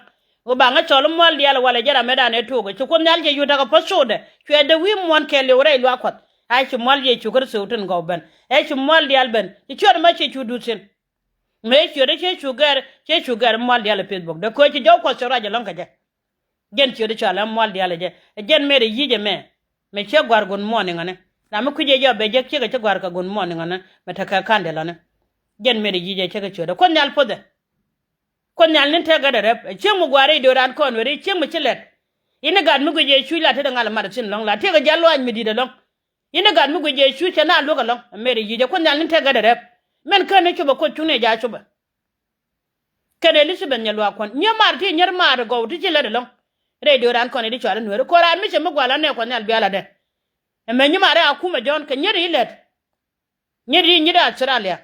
Ɣöö ba ŋä cɔl i̱ muɔl diaal ɛ walɛ jɛ ram mëë dan ɛ tuukɛ ci Kuoth Nhial cɛ yut tekɛ puɔ̱th sodɛ. Cuɛ dee wi̱i̱ muɔ̱ɔ̱n kɛɛliw rɛy luaak Kuɔth. A ci muɔl Yecu Kritho tin gɔw ben. Ɛ ci muɔl diaal ben ci ciöt ɛmɔ ci cu duth thi̱n. Mëë ciötdɛ cɛ cu gɛr cɛ cu gɛr i̱ muɔl diaal ɛ Facebook dee köö ci jɔw Kuɔth cɛ ruac ɛlɔ̱ŋ kɛ jɛ. Jɛn ciötdɛ cɔal ɛ muɔl diaal ɛ jɛ ɛ jɛn mëë dee yic ɛmɛ. Mëë ciɛ gua̱r good morning ɔni ram mi kui̱c ɛ jɔp bɛ jek ciekɛ ci gua̱r kɛ good morning ɔni. Mëë tekɛ candle ɔni. Jɛn mëë dee yic ɛ ciekɛ ciötdɛ Kuoth Nhial puɔthɛ. Kuoth Nhial ni tekɛ dee rɛp ɛ cieŋ mi gua̱a̱r i̱ do̱ran kɔn weri cieŋ mi ci lɛt. Ini gat mi guic ɛ cuc la tetdɛ ŋal mat thi̱n lɔ̱ŋ la tekɛ jɛ luaac mi di̱t ɛlɔ̱ŋ. Ini gat mi guic ɛ cuc cɛ na luäk ɛlɔ̱ŋ ɛ mëë dee yic ɛ Kuoth Nhial ni tekɛ dee rɛp. Mɛn ken ni copɛ Kuoth cuŋni ɛ ja̱ copɛ. Kɛn Elizabeth nyɛ luaak kuɔn nyier maar ti nyier maar gɔw ti ci lät ɛlɔ̱ŋ. Rɛy dööran kɔn i̱ di cɔal i̱ nueeri ko̱r raan mi cɛ mi gua̱l anɛ Kuɔth Nhial bial adɛ. Ɛmɛ nyimaarɛ a kumɛ Jɔ̱ɔ̱n kɛ nyier i̱ lät. Nyier i̱ nyier i̱ Australia.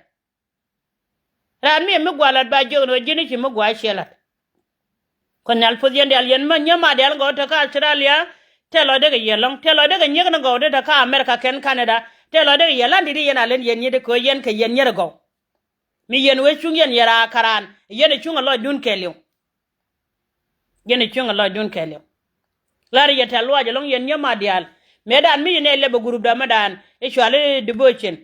Raan mi ɛ mi gua̱l at ba jiök ni ɣöö ji̱n i̱ ci mi gua̱a̱ ciɛ la̱t. Kuɔth Nhial puɔth yɛn diaal yɛn mi nyier maar diaal gɔw tekɛ Australia. Tɛl lɔcdɛ kɛ yɛ lɔ̱ŋ tɛl lɔcdɛ kɛ nyiek ni gɔw tekɛ America kɛn Canada. Tɛl lɔcdɛ kɛ yɛ la̱n di̱t i̱ yɛn a len yɛn nyier i̱ kɛ ɣöö yɛn kɛ yɛn nyier i̱ gɔw. Mi yɛn wee cuŋ yɛn yɛn raa kä raan yɛn ɛ cuŋ ɛ lɔcdun kɛɛliw. Yɛn ɛ cuŋ ɛ lɔcdun kɛɛliw. Lar yɛ tɛ̈th luaac ɛlɔ̱ŋ yɛn nyier maar diaal. Mëëdan mi yɛn ɛ lɛp ɛ group dɔ̱mɛdan i̱ cual i̱ devotion.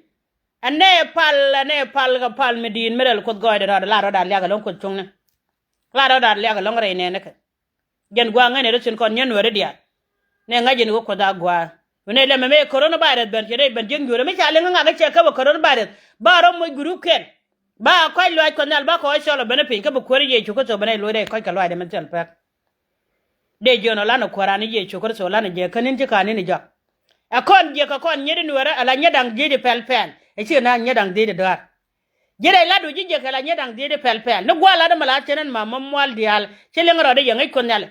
Ɛnɛ pal ɛnɛ pal kɛ pal mi di̱i̱t mi rɛl Kuoth gɔɔydɛ rɔɔdɛ lar rɔɔdan liak ɛlɔ̱ŋ Kuoth cuŋni. Lar rɔɔdan liak ɛlɔ̱ŋ rɛy nɛɛni kɛ. Jɛn gua̱a̱ ŋäcnɛ rɔ thi̱n kɔn nyɛ nuɛɛri diaal. Nɛ ŋa̱c in wä Kuoth a gua̱a̱. Wä nɛ lɛmɛ mëë coronavirus ben cɛ rɛy ben jiäk nyuurä mi ca liŋ ŋa̱k cɛ kä bä coronavirus. Ba rɔ moc group kɛn. Ba kɔc luaac Kuɔth Nhial ba kɔc cɔl ɔ ben piny kä bi kuäär Yecu Kritho ben a loc rɛy kɔc kɛ luaacdɛ mi thil pɛk. Dee jiön ɔ lanɛ kuäär an Yecu Kritho lanɛ jɛ kä ni̱n ci ka̱n ni̱n jɔak. Ɛ kɔn jiäk kɛ kɔn nyiet in wärä ala nyiet da̱ŋ dhiec pɛl pɛl. Ɛ ci na nyiet da̱ŋ dhiec dɔ̱a̱r. Ji̱ rɛy latdu ji̱ jiäk kɛ la nyiet da̱ŋ dhiec pɛl pɛl ni gua̱a̱r lat ɛmɛ la cɛn ɛn ma mɔ mual diaal ci liŋ rɔɔdɛ yɛ ŋäc Kuoth Nhial.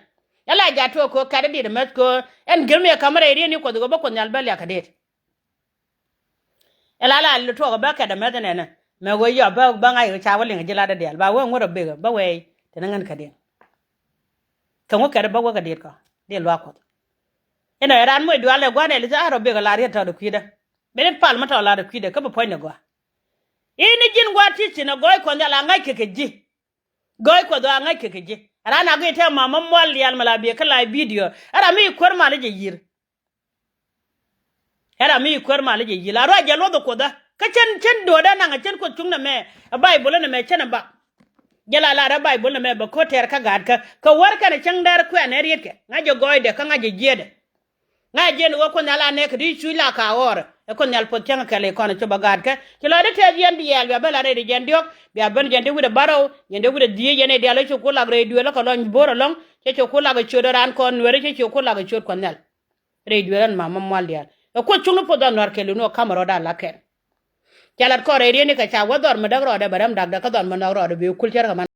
Ɛ la jaat tuɔɔk kɛ kɛ kä diet ɛmɛ kɛ ɛn gil mi ɛ ka̱m rɛy riet ni Kuoth ɣöö bä Kuoth Nhial bä liak kɛ diet. Ɛ la la tuɔɔk bä kɛt ɛmɛ thin ɛnɛ mɛ ɣöö yɔ bä bä ŋa̱c ɣöö ca wä liŋ ji̱ lat ɛ diaal ba wee ŋuɔ̱t ɛ bek bä wee tɛn ɛ ŋän kɛ diet. Kɛ ŋu kɛt bä wä kɛ diet kɔ diet luaak Kuɔth. Inɔ ɛ raan moc dual ɛ gua̱n ɛ li̱th a rɔ bek ɛ la riet tɔɔt ɛ kui̱dä. Beni pal mi tɔɔt lat ɛ kui̱dä kä bi puɔ̱nydɛ gɔaa. Ini ji̱n gua̱a̱r ti thi̱n ɛ gɔɔy Kuɔth Nhial a ŋa̱c kɛ kɛ ji̱. Gɔɔy Kuɔth a ŋa̱c kɛ kɛ ji̱. Raan a gɔɔy tɛ ma mɔ mual diaal mi la biɛ kä la bidio. Ɛ ram mi kuäär mal i̱ jɛ yi̱r. Ɛ ram mi kuäär mal i̱ jɛ yi̱r la ruac jɛ luɔth ɛ Kuoth ɛ kä cɛn cɛn do̱o̱dä naŋ ɛ cɛn Kuoth cuŋ nɛ mɛ. Ɛ Baibol nɛ mɛ cɛn ɛ bak. Jɛ la lar ɛ Baibol nɛ mɛ bɛ ko̱ tɛɛr kä gaatkä kɛ wär kɛn ɛ cäŋ dɛr kuɛn ɛ rietkɛ ŋa̱c jɛ gɔɔydɛ kä ŋa̱c jɛ jiɛɛdɛ. Ŋa̱c jiɛn ɣöö Kuoth Nhial a nɛɛk kɛ ti cuc la ka ɣɔɔr. Ɛ Kuoth Nhial puɔth cäŋ kɛl i̱ kɔn ɛ cop ɛ gaatkɛ ci lɔcdä tɛth yɛn diaal bia ben la rɛy ti jiɛn diɔ̱k bia ben jiɛn ti wi̱cdɛ bärɔw jiɛn ti wi̱cdɛ dhieec yɛn ɛ diaal ɛ ci ku lak rɛy duëël ɛ kɛ lɔny bo̱o̱r ɛlɔ̱ŋ. Cɛ ci ku lak ɛ ciöt ɛ raan kɔn nuɛri cɛ ci ku lak ɛ ciöt Kuɔth Nhial. Rɛy duëël ɛn ma mɔ mual diaal ɛ Kuoth cuŋni puɔth dhɔr nua̱r kɛl i̱ nuɔ̱k ka̱m ɛ rɔɔdan la kɛn. Ca lat kɔn rɛy riet ni kɛ ca wä dhɔr mi däk rɔɔdɛ bɛ rɛm dakdɛ kä dhɔr mi nɔk rɔɔdɛ bɛ kul cär kɛ man.